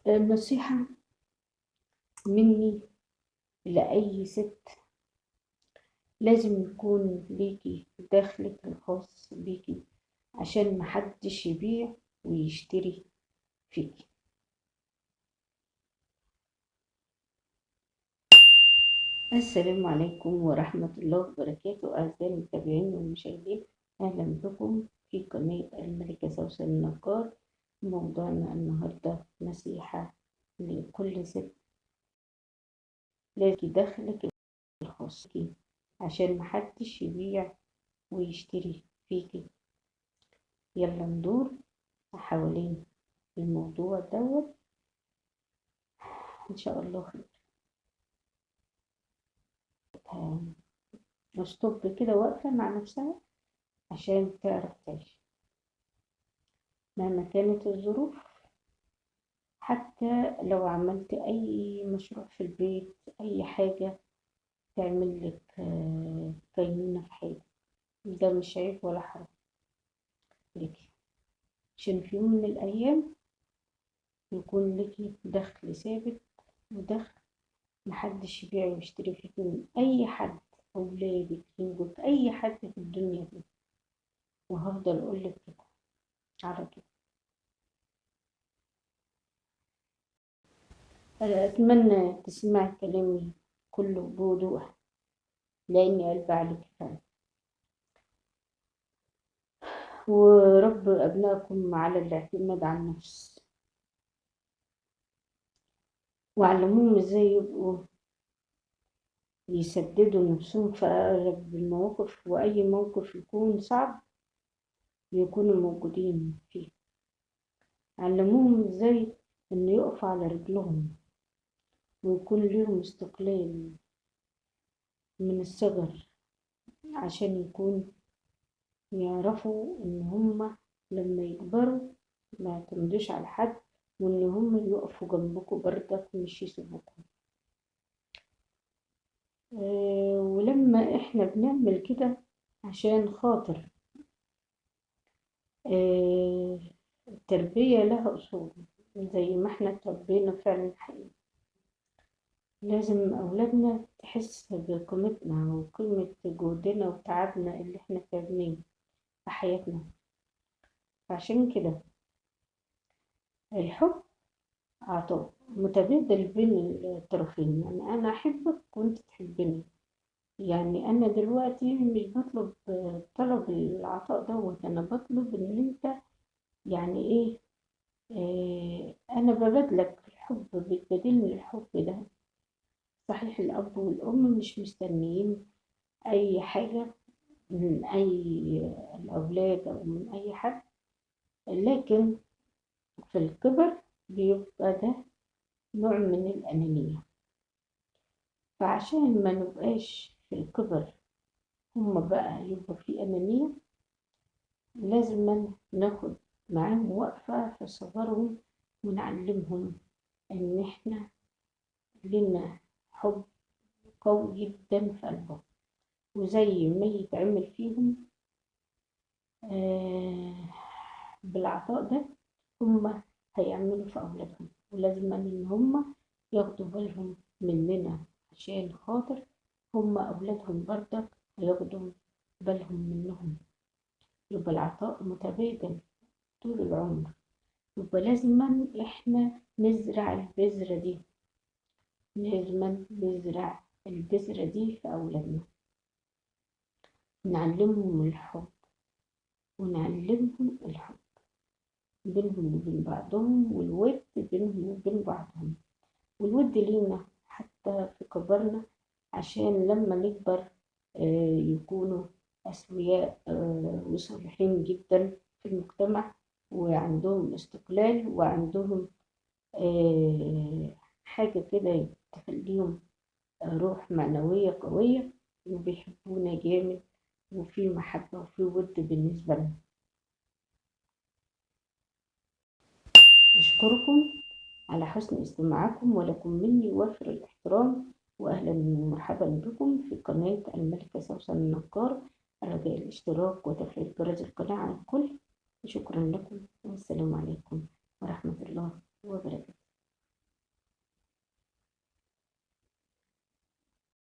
النصيحة مني لأي ست، لازم يكون ليكي دخلك الخاص بيكي عشان محدش يبيع ويشتري فيكي. السلام عليكم ورحمة الله وبركاته، أعزائي المتابعين والمشاهدين، أهلا بكم في قناة الملكة سوسن النجار. موضوعنا النهاردة نصيحة لكل ست، لازم دخلك الخاص عشان محدش يبيع ويشتري فيكي. يلا ندور حوالين الموضوع دوت ان شاء الله خير. نستوب كده واقفة مع نفسها عشان تعرف تعيش مهما كانت الظروف. حتى لو عملت اي مشروع في البيت، اي حاجة تعمل لك كينونة في حياتك، ده مش عيب ولا حرام لك، عشان في يوم من الايام يكون لك دخل ثابت ودخل محدش يبيع ويشتري فيك من اي حد، اولادك، زوجك، اي حد في الدنيا دي. وهفضل اقولك كده على طول. اتمنى تسمعي كلامي كله بوضوح، لاني قلبي عليك فعلا. ورب ابنائكم على الاعتماد على النفس، وعلموهم ازاي يبقوا يسددوا نفسهم في اقرب المواقف، واي موقف يكون صعب يكونوا موجودين فيه. علموهم ازاي ان يقفوا على رجلهم ويكون لهم استقلال من الصغر، عشان يكون يعرفوا ان هما لما يكبروا ما يعتمدوش على حد، وان هما يقفوا جنبكم بردك مش يسيبوكم. ولما احنا بنعمل كده عشان خاطر التربية لها أصول، زي ما احنا تربينا فعلا حقيقي. لازم أولادنا تحس بقيمتنا وقيمة جهدنا وتعبنا اللي احنا تعبناه في حياتنا. فعشان كده الحب عطاء متبادل بين الطرفين، يعني أنا أحبك وأنت تحبني. يعني أنا دلوقتي مش بطلب طلب العطاء دوت، أنا بطلب إن أنت يعني إيه، أنا ببادلك الحب، بتبادلني الحب ده. صحيح الأب والأم مش مستنيين أي حاجة من أي الأولاد أو من أي حد، لكن في الكبر بيبقى ده نوع من الأنانية. فعشان ما نبقاش في الكبر هما بقى يبقى في أنانية، لازم ناخد معاهم وقفة في صغرهم ونعلمهم إن إحنا لنا حب قوي جدا في قلبهم، وزي ما يتعمل فيهم بالعطاء ده هما هيعملوا في أولادهم. ولازم إن هما ياخدوا بالهم مننا عشان خاطر هما أولادهم برضك هياخدوا بالهم منهم. يبقى العطاء متبادل طول العمر. يبقى لازم إحنا نزرع البذرة دي، لازم نزرع البذرة دي في أولادنا، نعلمهم الحب ونعلمهم الحب بينهم وبين بعضهم، والود بينهم وبين بعضهم، والود لينا حتى في كبرنا، عشان لما نكبر يكونوا أسوياء وصالحين جدا في المجتمع، وعندهم استقلال، وعندهم حاجة كده تخليهم روح معنوية قوية، وبيحبونا جامد، وفي محبة وفي ود بالنسبة لنا. أشكركم على حسن استماعكم، ولكم مني وافر الاحترام، وأهلا ومرحبا بكم في قناة الملكة سوسن النجار. رجاء الاشتراك وتفعيل جرس القناة على الكل. شكرا لكم، والسلام عليكم ورحمة الله وبركاته.